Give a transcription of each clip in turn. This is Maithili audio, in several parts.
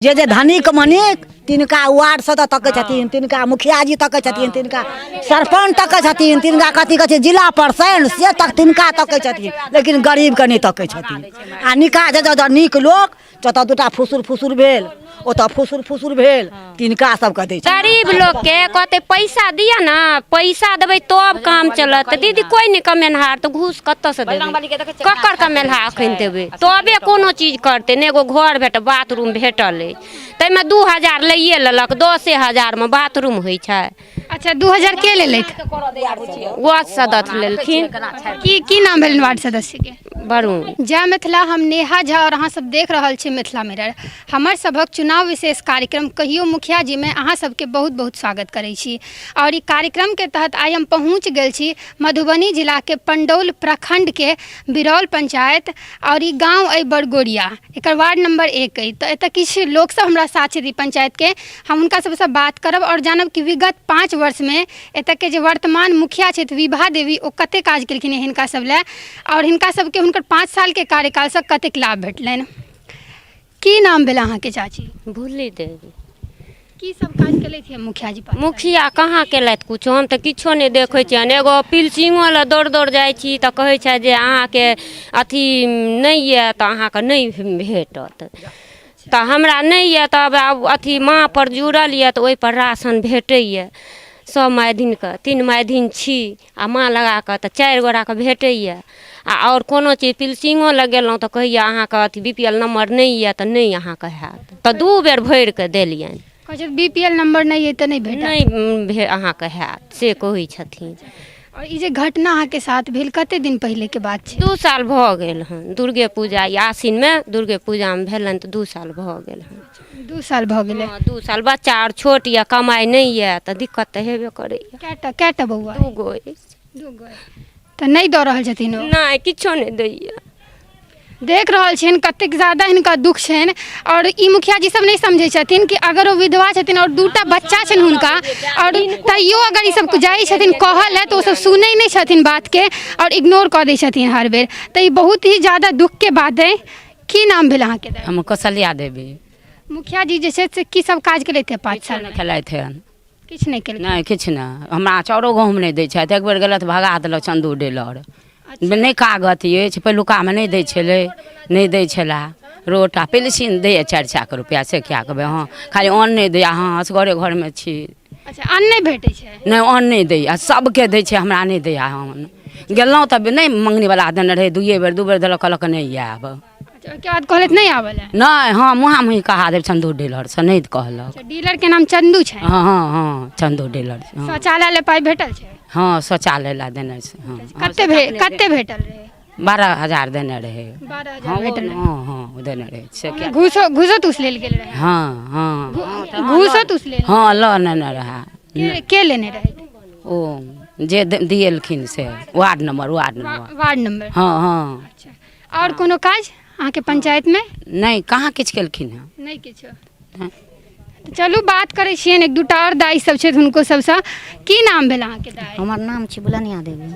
जे जे धनिक मनिक तिनका वार्ड सदस्य तकै छथिन, तिनका मुखिया जी तकै छथिन, तिनका सरपञ्च तकै छथिन, तिनका कथी कहै छै जिला परिषद से तक तिनका तकै छथिन, लेकिन गरीबके नहि तकै छथिन। आ निका जतऽ नीक लोक जतऽ दूटा फुसुर फुसुर भेल ओतऽ फुसुर फुसुर भेल तिनका सबके दै छै। गरीब लोकके कहतै पैसा दिअ ने, पैसा देबै तब काम चलत। दीदी कोइ नहि कमेनहार तऽ घूस कतऽसँ देबै? ककर कमेलहा एखन देबै तबे कोनो चीज करतै ने। एगो घर भेटल, बाथरूम भेटल अछि, ताहिमे 2000 लैए लेलक, 10,000मे बाथरूम होइ छै। अच्छा, 2000 के लेलथि? वार्ड सदस्य लेलखिन। की की नाम भेलनि वार्ड सदस्यके? वरुण। जय मिथिला, हम नेहा झा और अहाँ सब देख रहल छी मिथिला मिरर। हमर सभक चुनाव विशेष कार्यक्रम कहियो मुखिया जी में अहाँ सबके बहुत बहुत स्वागत करै छी। और ई कार्यक्रम के तहत आइ हम पहुँच गेल छी मधुबनी जिलाके पंडौल प्रखंडके बिरौल पंचायत और ई गाँव अइ बड़गोरिया, एकर वार्ड नंबर 1 अइ। तऽ एतऽ किछु लोकसब हमरा साथ छथि पंचायतके, हम हुनका सबसँ बात करब और जानब कि विगत 5 वर्षमे एतऽके जे वर्तमान मुखिया छथि विभा देवी ओ कते काज केलखिन हँ हिनका सब लए और हिनका सबके हुनकर 5 सालके कार्यकालसँ कतेक लाभ भेटलनि। की नाम भेल अहाँके चाची? भुल्ली देवी। की सब काज केलथि हँ मुखिया जी? मुखिया कहाँ केलथि किछो, हम तऽ किछो नहि देखै छियनि। एगो पिलसिंगो लए दौड़ दौड़ जाइ छी तऽ कहै छथि जे अहाँके अथी नहि यऽ तऽ अहाँके नहि भेटत। तऽ हमरा नहि यऽ तऽ आब अथी माँपर जुड़ल यऽ तऽ ओहिपर राशन भेटैए सब मायधिनके। 3 मायधिन छी आ माँ लगाकऽ तऽ 4 गोटाके भेटैए। आ आओर कोनो चीज पिलसिंगो लग गेलहुँ तऽ कहैए अहाँके अथी बी पी एल नम्बर नहि यऽ तऽ नहि अहाँके हैत। तऽ 2 बेर भरिकऽ देलियनि। कहै छथि बी पी एल नम्बर नहि अइ तऽ नहि भेटत, नहि अहाँके हैत से कहै छथिन। आओर ई जे घटना अहाँके साथ भेल कते दिन पहिलेके बात छै? 2 साल भऽ गेल हन। दुर्गे पूजा ई आसिनमे दुर्गे पूजामे भेलनि तऽ 2 साल भऽ गेल हन। 2 साल भऽ गेलै। हँ, 2 साल। बच्चा आर छोट यऽ, कमाइ नहि यऽ तऽ दिक्कत तऽ हेबे करैए। कएटा बौआ? 2 गो अछि। 2 गो तऽ नहि दऽ रहल छथिन ओ? नहि, किछो नहि दैए। देख रहल छियनि कतेक ज्यादा हिनका दुःख छनि। आओर ई मुखिया जी सब नहि समझै छथिन कि अगर ओ विधवा छथिन आओर 2टा बच्चा छनि हुनका, आओर तैयो अगर ई सब जाइ छथिन कहऽ लए तऽ ओ सब सुनै नहि छथिन बातके आओर इग्नोर कऽ दै छथिन हर बेर। तऽ ई बहुत ही ज्यादा दुःखके बात अइ। की नाम भेल अहाँके? हम कौशल्या देवी। मुखिया जी जे छै से की सब काज केलथि 5 साल? नहि केलथि हन। किछु नहि केलखिन? नहि, किछु नहि। हमरा चाउरो गहूँम नहि दै छथि। एक बेर गेलथि भगा देलक चन्दू डीलर। नहि कागत अछि, पहिलुकामे नहि दै छलै, नहि दै छलै। रोट आ पेंशन दैए 400 रुपैआ, से किया कहबै? हँ, खाली अन्न नहि दैए। हँ, असगरे घरमे छी। अच्छा, अन्न नहि भेटै छै? नहि, अन्न नहि दैए। सबके दै छै, हमरा नहि दैए अन्न। गेलहुँ तऽ नहि मङ्गनीवला देने रहै, दुइए बेर 2 बेर देलक, कहलक नहि आयब। अच्छा, ओहिके बाद कहलथि नहि आबऽ लए? नहि, हँ, मुँहा मुँही कहा देब चन्दू डीलरसँ, नहि कहलक। अच्छा, डीलरके नाम चन्दू छै? हँ हँ हँ, चन्दू डीलर। हँ। शौचालय लए पाइ भेटल छै? हँ, शौचालय लए देने छै। हँ। कते भेटल रहै? 12,000 देने रहै। 12,000 हँ, भेटल रहै? हँ हँ, ओ देने रहै से ओहिमे घूसो तूस लेल गेल रहै? हँ हँ। घूसो तूस लेल? हँ, लऽ लेने रहै। के लेने रहै? ओ जे दिएलखिन से ward number, ward number. Ward number. हँ हँ। अच्छा, आओर कोनो काज अहाँके पंचायतमे? नहि, कहाँ किछु केलखिन हँ। नहि किछु। तऽ चलू बात करै छियनि, एक दूटा आओर दाइ सब छथि हुनको सबसँ। की नाम भेल अहाँके दाइ? हमर नाम छी बुलनिया देवी।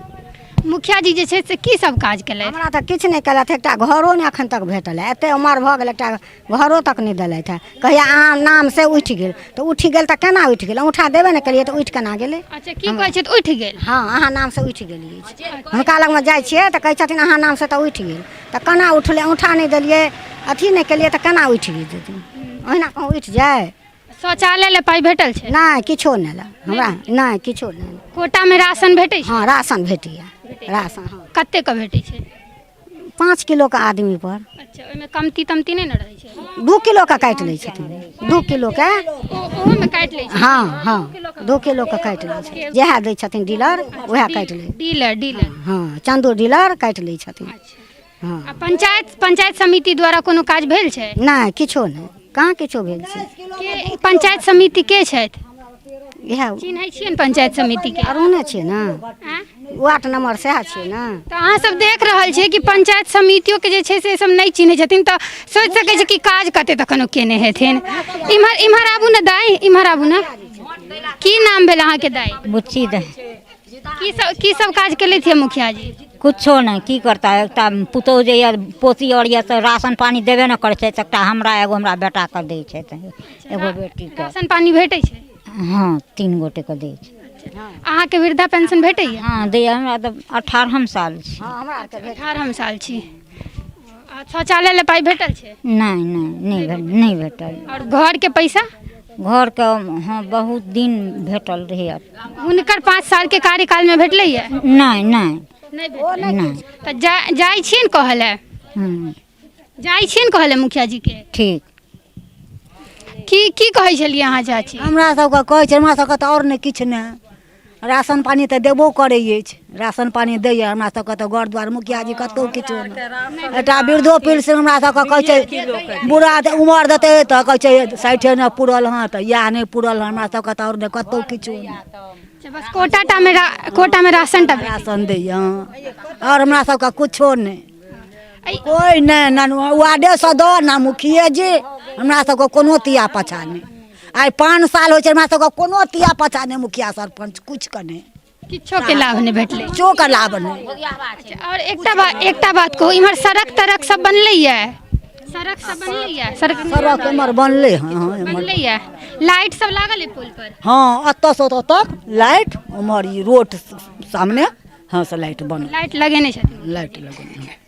मुखिया जी जे छै से की सब काज केलथि? हमरा तऽ किछु नहि केलथि, एकटा घरो नहि एखन तक भेटल है। एते उमर भऽ गेल, एकटा घरो तक नहि देलथि है। कहिया अहाँ नाम से उठि गेल तऽ उठि गेल, तऽ केना उठि गेल? औंठा देबे नहि केलियै तऽ उठि केना गेलै? अच्छा, की कहै छै तऽ उठि गेल? हँ, अहाँ नामसँ उठि गेलियै। हुनका लगमे जाइ छियै तऽ कहै छथिन अहाँ नामसँ तऽ उठि गेल, तऽ केना उठलै? औंठा नहि देलियै, अथी नहि केलियै तऽ केना उठि गेल? ओहिना कहूँ उठि जाइ? शौचालय लए पाइ भेटल छै? नहि, किछो नहि हमरा, नहि, किछो नहि। कोटामे राशन भेटै छै? हँ, राशन भेटैए, राशन। हँ। कतेकके भेटै छै? 5 किलोके आदमी पर। अच्छा, ओहिमे कमती तमती नहि ने रहै छै? 2 किलोके काटि लै छथिन, 2 किलोके। ओहोमे काटि लै छै? हँ हँ, 2 किलोके काटि लै छथिन। जएह दै छथिन डीलर उएह काटि लै। Dealer, dealer. हँ, चन्दू डीलर काटि लै छथिन। हँ। आ पंचायत समिति द्वारा कोनो काज भेल छै? नहि, किछो नहि, कहाँ किछो भेल छै। के पंचायत समिति के छथि? इएह चिन्है छियै ने पंचायत समिति के? अरुणे छियै ने। आँय? वार्ड नंबर सएह छियै ने। तऽ अहाँ सब देख रहल छियै कि पंचायत समितियों के जे छै से सब नहि चिन्है छथिन, तऽ सोचि सकै छी कि काज कते तखन ओ केने हेथिन। इम्हर इम्हर आबू ने दाइ, इम्हर आबू ने। की नाम भेल अहाँके दाइ? बुच्ची दाइ। की सब काज केलथि हे मुखिया जी? किछो नहि। की करता? एकटा पुतहु जे यऽ, पोती आओर यऽ, तऽ राशन पानी देबे नहि करै छै। एकटा हमरा, एगो हमरा बेटाके दै छथि, एगो बेटीके। राशन पानी भेटै छै? हँ, 3 गोटेके दै छै। अहाँके वृद्धा पेंशन भेटैए? हँ, दैए। हमरा तऽ 18 साल छी। 18 साल छी। आ शौचालय लए पाइ भेटल छै? नहि नहि नहि नहि भेटल। आओर घरके पैसा? घरके हँ, बहुत दिन भेटल रहै। हुनकर 5 सालके कार्यकालमे भेटलैए? नहि नहि नहि भेटल। नहि। तऽ जाइ छियै ने कहऽ लए? हँ। जाइ छियै ने कहऽ लए मुखिया जीके? ठीक। की की कहै छलियै अहाँ चाची? हमरा सबके कहै छै, हमरा सबके तऽ आओर नहि किछु नहि, राशन पानी तऽ देबो करै अछि, राशन पानी दैए। हमरा सबके तऽ घर दुआर मुखिया जी कतहु किछो नहि। एकटा वृद्धो पेंशन हमरा सबके कहै छै, बूढ़ा उमर देतै तऽ कहै छै 60 नहि पूरल हँ, तऽ इएह नहि पूरल हँ। हमरा सबके तऽ आओर नहि कतहु किछो नहि। अच्छा, बस कोटा टा मे, कोटा मे राशन टा भेटै। राशन दैए, हँ, आओर हमरा सबके कुछो नहि, कोइ नहि, ने वार्डे सदस्य ने मुखिये जी, हमरा सबके कोनो तिया पछा नहि। आइ 5 साल होइ छै, हमरा सबके कोनो तिया पछा नहि, मुखिया सरपञ्च किछुके नहि। किछो के लाभ नहि भेटलै? किछो के लाभ नहि। अच्छा, आओर एकटा बात कहू, इम्हर सड़क तड़क सब बनलैए? सड़क सब बनलैए? सड़क सड़क एम्हर बनलै हँ, हँ एम्हर बनलैए। लाइट सब लागल है पुल पर? हँ, एतऽसँ ओतऽ तक लाइट, उम्हर ई रोड सामने, हँ, से लाइट बनल। लाइट लगेने छथिन? लाइट लगेने।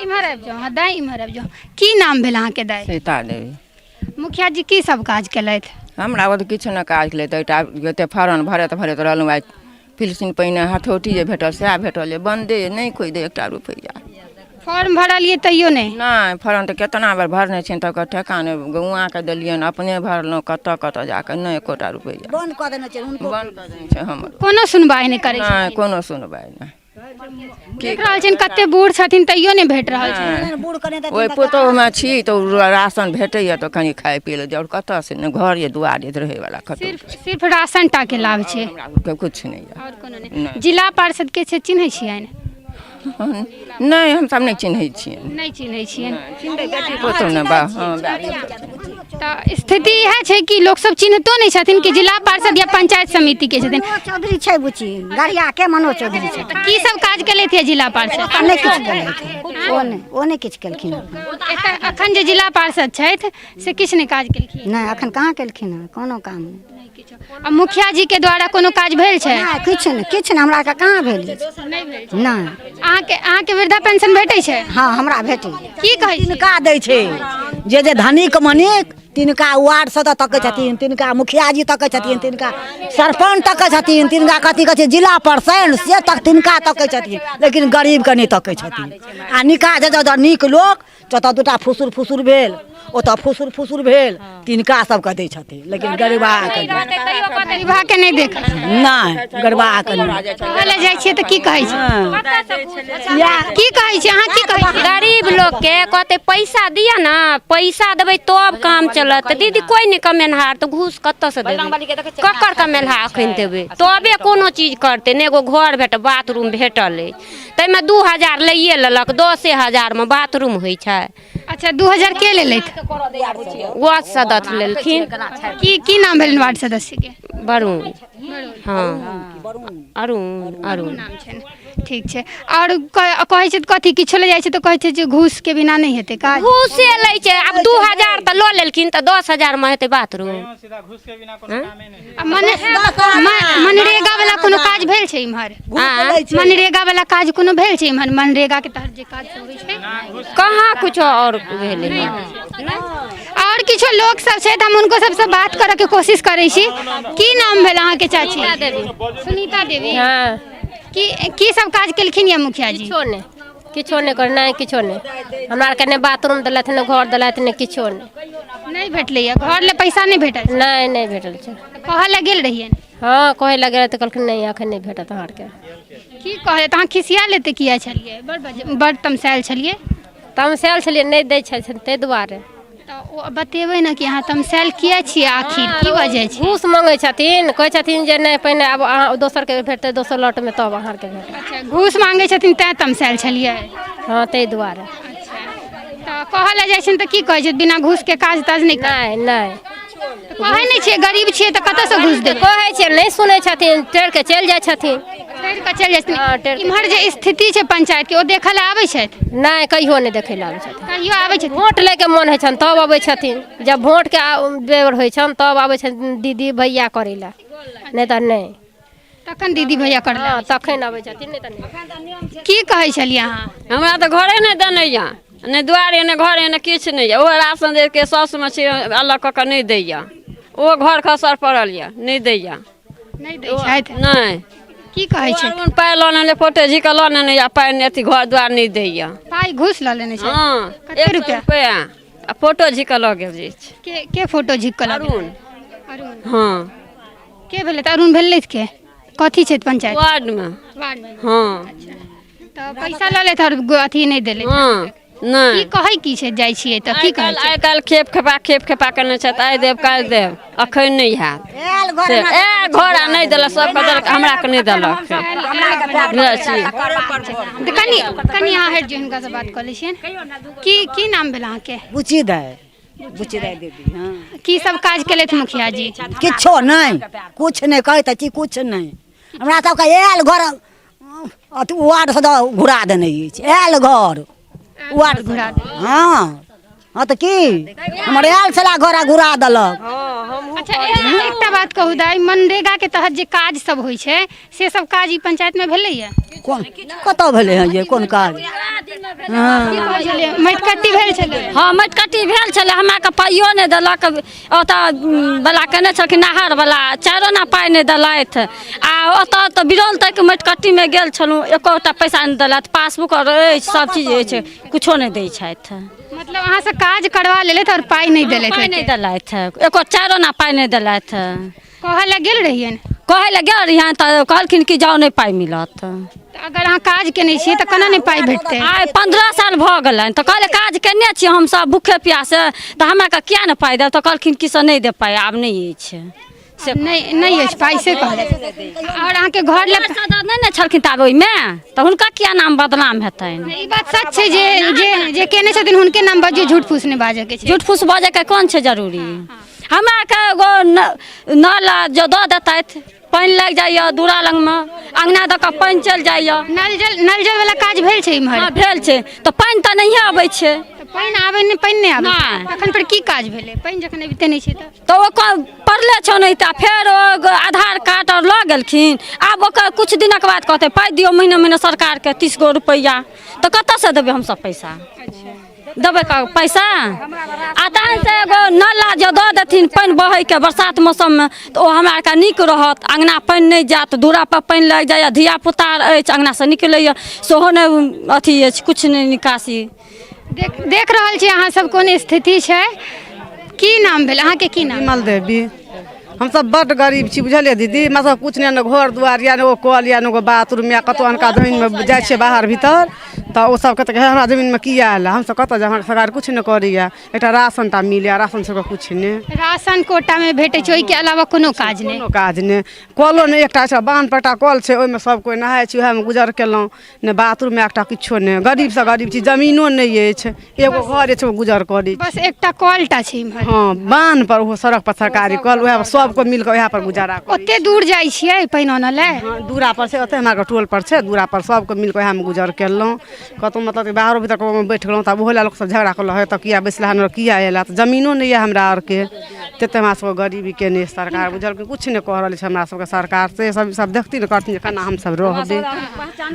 इम्हर आबि जाउ अहाँ दाइ, इम्हर आबि जाउ। की नाम भेल अहाँके दाइ? सीता देवी। मुखिया जी की सब काज केलथि? हमरा ओतऽ किछु नहि काज केलथि। एकटा जते फारम भरैत भरैत रहलहुँ, आइ पिलसिन पहिने हथौटी जे भेटल सएह भेटल, जे बन्दे नहि कोइ दे एकटा रुपैआ। फॉर्म भरलियै तैयो नहि? नहि, फॉर्म तऽ केतना बेर भरने छियनि, तकर ठेकान नहि। गौआँके देलियनि, अपने भरलहुँ, कतऽ कतऽ जाकऽ, नहि एकोटा रुपैआ। बन्द कऽ देने छै हुनको। बन्द कऽ देने छै हमरो। कोनो सुनवाइ नहि करै छै? नहि, कोनो सुनवाइ नहि। देख रहल छियनि कते बूढ़ छथिन, तैयो नहि भेट रहल छै। बूढ़ कने तऽ ओहि पुतोहुमे छी तऽ राशन भेटैए तऽ कनि खाइ पी लए, आओर कतऽसँ नहि, घर ये दुआर ये रहैवला कतहु। सिर्फ राशन टा के लाभ छै? हमरा आरके किछु नहि यऽ। आओर कोनो नहि। जिला पार्षद के छै, चिन्है छियनि? नहि, हमसब नहि चिन्है छियनि। नहि चिन्है छियनि? चिन्हबै बेटी पुतोहु ने बा, हँ। तऽ स्थिति इएह छै कि लोक सब चिन्हतो नहि छथिन कि जिला पार्षद या पंचायत समिति के छथिन। मनोज चौधरी छै बुची, गढ़िया के मनोज चौधरी छै। तऽ की सब काज केलथि जिला पार्षद? नहि किछु केलथि, ओ नहि किछु केलखिन। अखन जे जिला पार्षद छथि से किछु नहि काज केलखिन? नहि, अखन कहाँ केलखिन हँ, कोनो काम नहि। आ मुखिया जी के द्वारा कोनो काज भेल छै? नहि, किछु नहि, किछु नहि, हमरा आरके कहाँ भेल? नहि भेल। नहि। अहाँके वृद्धा पेंशन भेटै छै? हँ, हमरा भेटै। की कहै छी? तिनका दै छै जे जे धनिक मनिक, तिनका वार्ड सदस्य तकै छथिन, तिनका मुखिया जी तकै छथिन, तिनका सरपञ्च तकै छथिन, तिनका कथी कहै छै जिला परिषद से तक तिनका तकै छथिन, लेकिन गरीबके नहि तकै छथिन। आ निका जतऽ नीक लोक जतऽ दूटा फुसुर फुसुर भेल, ओतऽ फुसुर फुसुर भेल, तिनका सबके दै छथिन, लेकिन गरीबाके गरीबाके नहि देख। नहि, गरीबाके नहि। कहै लए जाइ छियै तऽ की कहै छै? की कहै छै अहाँ, की कहै छै? गरीब लोकके कहतै पैसा दिअ ने, पैसा देबै तब काम चलत। दीदी, कोइ नहि कमेनहार तऽ घूस कतऽसँ देबै? ककर कमेलहा एखन देबै तबे कोनो चीज करतै? ने एगो घर भेटल, बाथरूम भेटल अछि, ताहिमे 2000 लैए लेलक, 10,000मे बाथरूम होइ छै। अच्छा, 2000 के लेलथि? वार्ड सदस्य लेलखिन। की की नाम भेलनि वार्ड सदस्य के? वरुण, हँ, अरुण, अरुण नाम छनि। ठीक छै। आओर कहै छै कथी, किछो लए जाइ छै तऽ कहै छै जे घूसके बिना नहि हेतै काज। घूसे लै छै। आब 2000 तऽ लऽ लेलखिन तऽ 10,000मे हेतै बाथरूम? आ मनरेगा वाला कोनो काज भेल छै इम्हर? मनरेगा वाला काज कोनो भेल छै इम्हर? मनरेगा के तहत जे काज सब होइ छै? कहाँ कुछो आओर भेलै। आओर किछो लोक सब छै तऽ हम हुनको सबसँ बात करऽ के कोशिश करै छी। की नाम भेल अहाँके चाची? सुनीता देवी। हाँ। की की सब काज केलखिन या मुखिया जी? किछो नहि, किछो नहि कर, नहि किछो नहि। हमरा आरके नहि बाथरूम देलथि, नहि घर देलथि, नहि किछो नहि। नहि भेटलै या घर ले पैसा नहि भेटल? नहि, नहि भेटल छै। कहऽ लए गेल रहियै? हँ, कहै लए गेल तऽ कहलखिन नहि, एखन नहि भेटत अहाँ आरके। की कहै तऽ अहाँ खिसिया लेते किया छलियै? बड़ तमसायल छलियै? तमसायल छलियै, नहि दै छै ताहि दुआरे। तऽ ओ बतेबै ने कि अहाँ तमसायल किया छियै, आखिर की वजह छै? घूस मांगै छथिन, कहै छथिन जे नहि, पहिने आब अहाँ दोसरके भेटतै, दोसर लॉटमे तब अहाँ आरके भेटत। अच्छा, घूस मांगै छथिन तैं तमसायल छलियै? हँ, ताहि दुआरे। तऽ कहऽ लए जाइ छियनि तऽ की कहै छै, बिना घूसके काज ताज नहि? नहि नहि। कहै नहि छियै गरीब छियै तऽ कतऽसँ घूस देबै? कहै छियै, नहि सुनै छथिन, टेढ़ के चलि जाइ छथिन। टेढ़ कऽ चलि जाइ हँ, छथिन। टेढ़ कऽ। इम्हर जे स्थिति छै पंचायत के, ओ देखऽ लए आबै छथि? नहि, कहियो नहि देखै लए आबै छथिन। कहियो आबै छथिन? वोट लैके मोन होइ छनि तब अबै छथिन। जब वोटके बेर होइ छनि तब आबै छथिन दीदी भैया करै लए, नहि तऽ नहि। तखन दीदी भैया करै लए? हँ, तखन अबै छथिन, नहि तऽ नहि। की कहै छलियै अहाँ? हमरा तऽ घरे नहि देने यऽ, नहि दुआरे, नहि घरे, नहि किछु नहि यऽ। ओ राशन के सासुमे छी, अलग कऽ कऽ नहि दैया। ओ घर खसर पड़ल यऽ, नहि दैया। नहि दै छथि? नहि। की कहै छै? अरुण पाइ लऽ लेने, फोटो झीक लऽ लेने यऽ पाइ, नहि अथी घर दुआर नहि दैया। पाइ घूस लऽ लेने छै? हँ। कते 100 रुपया? रुपया आ फोटो झीक लऽ गेल जे छै। के फोटो झीक कऽ लऽ गेल? अरुण। अरुण। हँ। के भेलै तऽ? अरुण भेलै के कथी छै पंचायत वार्डमे? वार्डमे। हँ। तऽ पैसा लऽ लेत आओर अथी नहि देले? हँ, नहि। की कहै की छै? जाइ छियै तऽ की आइ कहै काल्हि छै? आइ काल्हि खेप खेपा खेप खेपा केने छथि, आइ देब काल्हि देब, अखन नहि हैत। आयल घर से हमरा ए घर आ नहि देलक, सबके देलक, हमरा के नहि देलक। बुझै छी। तऽ कनि कनि अहाँ हटि जाउ, हिनकासँ बात कऽ लै छियनि। की की नाम भेल अहाँके? बुच्ची दाइ, बुच्ची दाइ देवी। हँ। की सब काज केलथि मुखिया जी? किछो नहि, किछु नहि। कहैत तऽ छी किछु नहि। हमरा सबके आयल घर अथी वार्डसँ दऽ घुरा देने अछि। आयल घर वार्ड घुरा। हँ हँ, तऽ की हमर आयल छला घर आ घुरा देलक। अच्छा, एकटा बात कहू दाइ, मनरेगा के तहत जे काज सब होइ छै से सब काज ई पंचायत में भेलैया? कोन कतऽ भेलै हँ? जे कोन काज? हँ। की कहै छलियै, माटिकट्टी भेल छलै? हँ, माटिकट्टी भेल छलै। हमरा के पाइयो नहि देलक। ओतऽ बला केने छलखिन नहर बला, चारो आना पाइ नहि देलथि। आ ओतऽ तऽ बिरौल तक माटिकट्टीमे गेल छलहुँ, एकोटा पैसा नहि देलथि। पासबुक आओर अछि, सब चीज अछि, कुछो नहि दै छथि। मतलब अहाँ से काज करवा लेलथि आओर पाइ नहि देलथि? पाइ नहि देलथि, एको चारो आना पाइ नहि देलथि। कहऽ लए गेल रहियनि? कहै लए गेल रहियनि तऽ कहलखिन कि जाउ, नहि पाइ मिलत। तऽ अगर अहाँ काज केने छियै तऽ केना नहि पाइ भेटतै? आइ 15 साल भऽ गेलनि। तऽ कहले काज केने छियै हमसब भूखे प्यासे, तऽ हमरा के किया नहि पाइ देब? तऽ कहलखिन कि से नहि देब पाइ, आब नहि अछि से। नहि, नहि अछि पाइ से कहलथि। आओर अहाँके घर लए नहि ने छलखिन ताबे ओहिमे, तऽ हुनका किया नाम बदनाम हेतनि? ई बात सच छै जे जे जे केने छथिन हुनके नाम बाजू, झूठ फूस नहि बाजऽके छै। झूठ फूस बजैके कोन छै जरूरी? हमरा के एगो नल जो दऽ देतथि, पानि लागि जाइए दूरा लगमे, अङ्गना दऽ कऽ पानि चलि जाइए। नल जल, नल जल वाला काज भेल छै इम्हर? हँ, भेल छै। तऽ पानि तऽ नहिए अबै छै। तऽ पानि आबै नहि, पानि नहि आबै छै? नहि। तखन पर की काज भेलै पानि जखन अबिते नहि छै? तऽ ओ पड़ले छौ नहि। तऽ फेर ओ आधार कार्ड आओर लऽ गेलखिन। आब ओकर किछु दिनक बाद कहतै पाइ दियौ महीने महीने सरकारके 30 गो रुपैआ। तऽ कतऽसँ देबै हमसब पैसा? देबै पैसा? आ तहन से एगो नाला जे दऽ देथिन पानि बहैके बरसात मौसममे, तऽ ओ हमरा आरके नीक रहत। अङ्गना पानि नहि जायत, दूरापर पानि लागि जाइए। धिया पुता आर अछि, अङ्गनासँ निकलैए सेहो नहि अथी अछि, किछु नहि निकासी। देख रहल छी अहाँ सब कोन स्थिति छै। की नाम भेल अहाँके? की नाम? विमल देवी। हमसब बड्ड गरीब छी, बुझलियै दीदी? हमरा सब किछु नहि, ने घर दुआर या, ने ओ कल या, ने एगो बाथरूम या। कतहु अनका जमीनमे जाइ छियै बाहर भीतर तऽ ओ सब कहतै हे, हमरा जमीनमे किया आयल? हमसब कतऽ जायब? हमरा सरकार किछु नहि करैया। एकटा राशन टा मिलैया, राशन सबके किछु नहि। राशन कोटामे भेटै छै, ओहिके अलावा कोनो काज नहि? कोनो काज नहि। कलो नहि एकटा छै, बान्ह पर एकटा कल छै, ओहिमे सब कोइ नहाय छी, उएहमे गुजर केलहुँ। ने बाथरूम एकटा, किछो नहि। गरीबसँ गरीब छी, जमीनो नहि अछि, एगो घर अछि, ओ गुजर करै छी। बस एकटा कल टा छै इम्हर? हँ, बान्ह पर, ओहो सड़क पर सरकारी कल, उएह सब कोइ मिल कऽ उएह पर गुजारा करै। ओते दूर जाइ छियै पानि आनऽ लए? हँ, दूरा पर छै, ओतहि हमरा आरके टोल पर छै दूरा पर, सब कोइ मिल कऽ उएहमे गुजर केलहुँ। कतहु मतलब कि बाहरो भीतर कोनो बैठ गेलहुँ तऽ ओहो लए लोक सब झगड़ा करलक, हे तऽ किया बैसला हन, किया एला? तऽ जमीनो नहि यऽ हमरा आरके। तते हमरा सबके गरीबी केने सरकार, बुझलखिन? किछु नहि कऽ रहल छै हमरा सबके सरकार। से सब सब देखथिन ने, करथिन जे केना हमसब रहबै।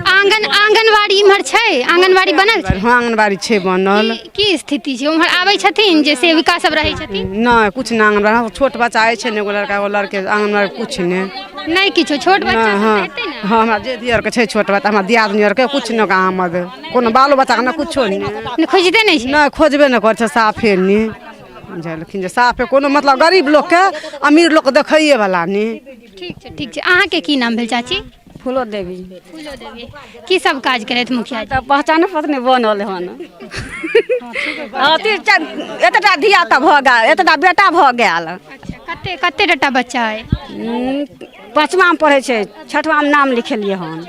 आंगनबाड़ी इम्हर छै? आंगनबाड़ी बनल छै? हँ, आंगनबाड़ी छै बनल। की स्थिति छै उम्हर? आबै छथिन जे सेविका सब रहै छथिन? नहि, किछु नहि। आंगनबाड़ी छोट बच्चा अछि ने, एगो लड़का एगो लड़के, आंगनबाड़ी किछु नहि। नहि किछो? छोट बच्चा नहि। सब हँ। हेतै ने? हँ, हमरा जे दियरके छै छोट बच्चा, हमरा दियादनी आरके किछु नहि आमद, कोनो बालो बच्चाके नहि, किछो नहि। नहि खोजिते नहि छै? नहि, खोजबे नहि करै छै साफे नहि। बुझलखिन जे साफे कोनो मतलब गरीब लोकके अमीर लोक देखैए वला नहि। ठीक छै, ठीक छै। अहाँके की नाम भेल चाची? फूलो देवी। फूलो देवी। की सब काज करैत मुखिया जी? तऽ पहचाने पत्र नहि बनल हन। हँ, एतेटा धिया तऽ भऽ गेल, एतेटा बेटा भऽ गेल। अच्छा, कते कते टटा बच्चा अइ? पाँचमामे पढ़ै छै, छठमामे नाम लिखेलियै हन।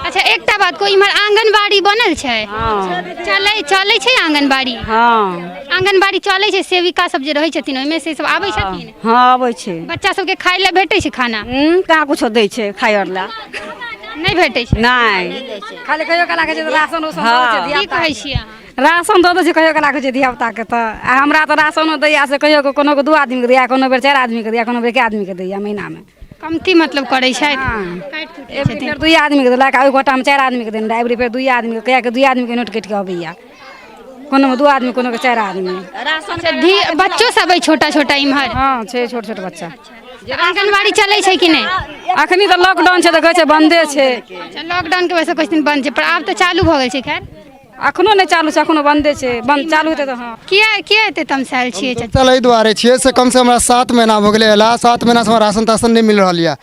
अच्छा, एकटा बात कहू, इम्हर आंगनबाड़ी बनल छै? हँ। चलै चलै छै आंगनबाड़ी? हँ। आंगनबाड़ी चलै छै, सेविका सब जे रहै छथिन ओहिमे से सब आबै छथिन? हँ, अबै छै। बच्चा सबके खाय लए भेटै छै खाना? कहाँ कुछो दै छै खाय आर लए। नहि भेटै छै? नहि। खाली कहियो काल कहै छै तऽ राशन उसन दऽ दै छै। की धियापुता कहै छियै अहाँ? राशन दऽ दै छै, कहियो काल कहै छै धियापुताके तऽ। आ हमरा तऽ राशनो दैया से कहियो कऽ कोनो 2 आदमीके दैया, कोनो बेर 4 आदमीके दैया, कोनो बेर 1 आदमीके दैया महीनामे। कमती मतलब करै छथि? एबरी फेर 2 आदमीके देलक, आ ओहि गोटामे 4 आदमीके देने रहै। एबरी फेर 2 आदमीके, कहिया 2 आदमीके नोट कटि कऽ अबैया, कोनोमे 2 आदमी, कोनोके 4 आदमी। अच्छा, बच्चो सब अइ छोटा छोटा इम्हर? हँ, छै छोट छोट बच्चा। आंगनबाड़ी चलै छै कि नहि? अखनी तऽ लॉकडाउन छै तऽ कहै छै बन्दे छै। अच्छा, लॉकडाउन के वजह से कहै छथिन बन्द छै, पर आब तऽ चालू भऽ गेल छै। खैर अखनो नहि चालू छै, अखनो बन्दे छै। बन्द चालू हेतै तऽ। हँ, किया किया एते तमसायल छियै चाचा? चल एहि दुआरे छियै से कमसँ हमरा 7 महीना भऽ गेलै अयला, 7 महीनासँ हमरा राशन ताशन नहि मिल रहल यऽ।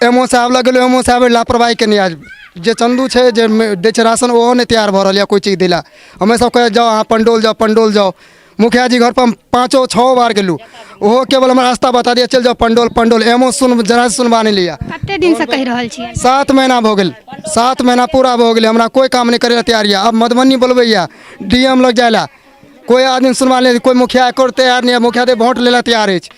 एम ओ साहब लग गेलहुँ, एम ओ साहब लापरवाही केने यऽ। जे चन्दू छै जे दै छै राशन, ओहो नहि तैयार भऽ रहल यऽ कोइ चीज दै लए। हमे सब कहै जाउ अहाँ पंडौल जाउ, पंडौल जाउ। मुखिया जी घर पर हम 5 6 बार गेलहुँ, ओहो केवल हमरा रास्ता बता दिअ, चलि जाउ पंडौल पंडौल। एम ओ सुन जरा सुनबा नहि लैए। कते दिनसँ कहि रहल छियै? 7 महीना भऽ गेल, 7 महीना पूरा भऽ गेलै, हमरा कोइ काम नहि करै लए तैयार यऽ। आब मधुबनी बोलबैए डी एम लग जाइ लए, कोइ आदमी सुनबा नहि, कोइ मुखिया एको तैयार नहि यऽ। मुखिया दे वोट लै लए तैयार अछि,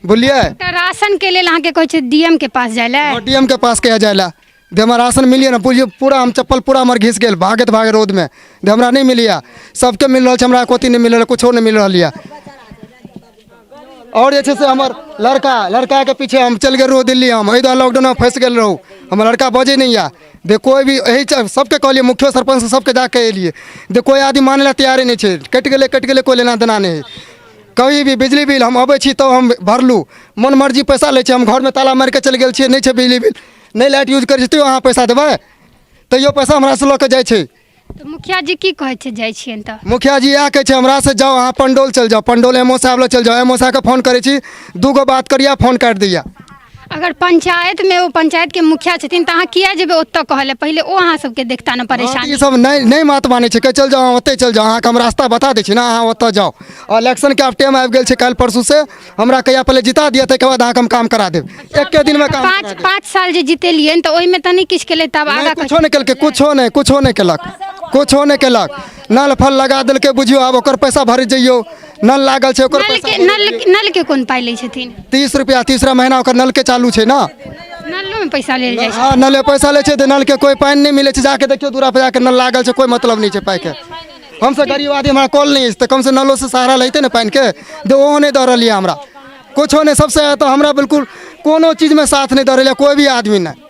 बुझलियै? तऽ राशन के लेल अहाँके कहै छै डीएम के पास जाइ लए? डी एम के पास कहिया जाइ लए, जे हमरा राशन मिलिए ने। बुझियौ पूरा हम चप्पल पूरा हमर घिस गेल भागैत भागैत रौदमे, जे हमरा नहि मिलैए। सबके मिल रहल छै, हमरा एको नहि मिल रहल, कुछो नहि मिल रहल यऽ। आओर जे छै से हमर लड़का, लड़काके पीछे हम चलि गेल रहूँ दिल्ली। हम एहि दुआरे लॉकडाउनमे फँसि गेल रहूँ, हमर लड़का बजै नहि यऽ। जे कोइ भी एहि सबके कहलियै, मुखियो सरपञ्च सबके जाके एलियै, जे कोइ आदमी मानै लए तैयारे नहि छै। कटि गेलै, कटि गेलै, कोइ लेना देना नहि हइ। कभी भी बिजली बिल हम अबै छी तब हम भरलहुँ, मन मर्जी पैसा लै छै। हम घरमे ताला मारिके चलि गेल छियै, नहि छै बिजली बिल, नहि लाइट यूज करै छी, तैयो अहाँ पैसा देबै? तैयो पैसा हमरासँ लऽ कऽ जाइ छै। तऽ मुखिया जी की कहै छै जाइ छियनि तऽ? मुखिया जी इएह कहै छै हमरासँ, जाउ अहाँ पंडौल चलि जाउ, पंडौल एम ओ साहब लग चलि जाउ। एम ओ साहबके फोन करै छी, 2 गो बात करिया फोन काटि दैया। अगर पंचायतमे ओ पंचायतके मुखिया छथिन तऽ अहाँ किया जेबै ओतऽ कहऽ लए? पहिले ओ अहाँ सबके देखता ने परेशानी। ई सब नहि बात मानै छै, कहै चलि जाउ अहाँ ओतहि चलि जाउ, अहाँके हम रास्ता बता दै छी ने, अहाँ ओतऽ जाउ। आओर इलेक्शनके आब टाइम आबि गेल छै, काल्हि परसूसँ हमरा कहिया पहिले जिता दिअ, ताहिके बाद अहाँके हम काम करा देब, एके दिनमे काम। 5 साल जे जितेलियनि तऽ ओहिमे तऽ नहि किछु केलथि, तब आगाँ कुछो नहि केलकै, कुछो नहि, कुछो नहि केलक, कुछो नहि केलक। नल फल लगा देलकै, बुझियौ आब ओकर पैसा भरि जइयौ, नल लागल छै ओकर पैसा। नल के कोन पाइ लै छथिन? 30 रुपया, तीसरा महीना ओकर नलके चालू छै ने। नलोमे पैसा लेल जाइ छै? हँ, नले पैसा लै छै तऽ नलके कोइ पानि नहि मिलै छै। जाके देखियौ दूरा पर जाके नल लागल छै, कोइ मतलब नहि छै पाइके। हमसब गरीब आदमी, हमरा कल नहि अछि तऽ कमसँ नलोसँ सहारा लैते ने पानिके, जे ओहो नहि दऽ रहल यऽ हमरा कुछो नहि। सबसँ तऽ हमरा बिल्कुल कोनो चीजमे साथ नहि दऽ रहल यऽ कोइ भी आदमी नहि।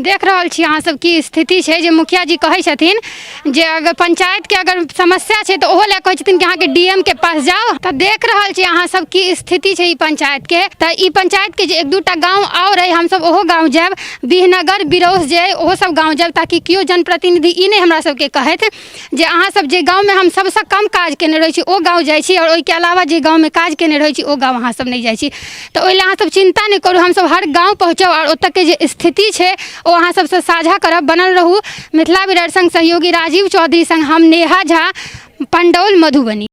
देख रहल छी अहाँ सब की स्थिति छै, जे मुखिया जी कहै छथिन जे अगर पंचायतके अगर समस्या छै तऽ ओहो लए कहै छथिन कि अहाँके डी एम के पास जाउ। तऽ देख रहल छी अहाँ सब की स्थिति छै ई पंचायतके। तऽ ई पंचायतके जे 1-2 टा गाँव आओर अइ, हमसब ओहो गाँव जायब, बिहनगर बिरौस जे अइ ओहो सब गाँव जायब, ताकि केओ जनप्रतिनिधि ई नहि हमरा सबके कहथि जे अहाँ सब जे गाँवमे हम सबसँ कम काज केने रहै छी ओ गाँव जाइ छी, आओर ओहिके अलावा जे गाँवमे काज केने रहै छी ओ गाँव अहाँ सब नहि जाइ छी। तऽ ओहि लए अहाँ सब चिन्ता नहि करू, हमसब हर गाँव पहुँचब आओर ओतऽके जे स्थिति छै ओ अहाँ सबसँ साझा करब। बनल रहू मिथिला मिरर संग सहयोगी राजीव चौधरी संग हम नेहा झा, पंडौल, मधुबनी।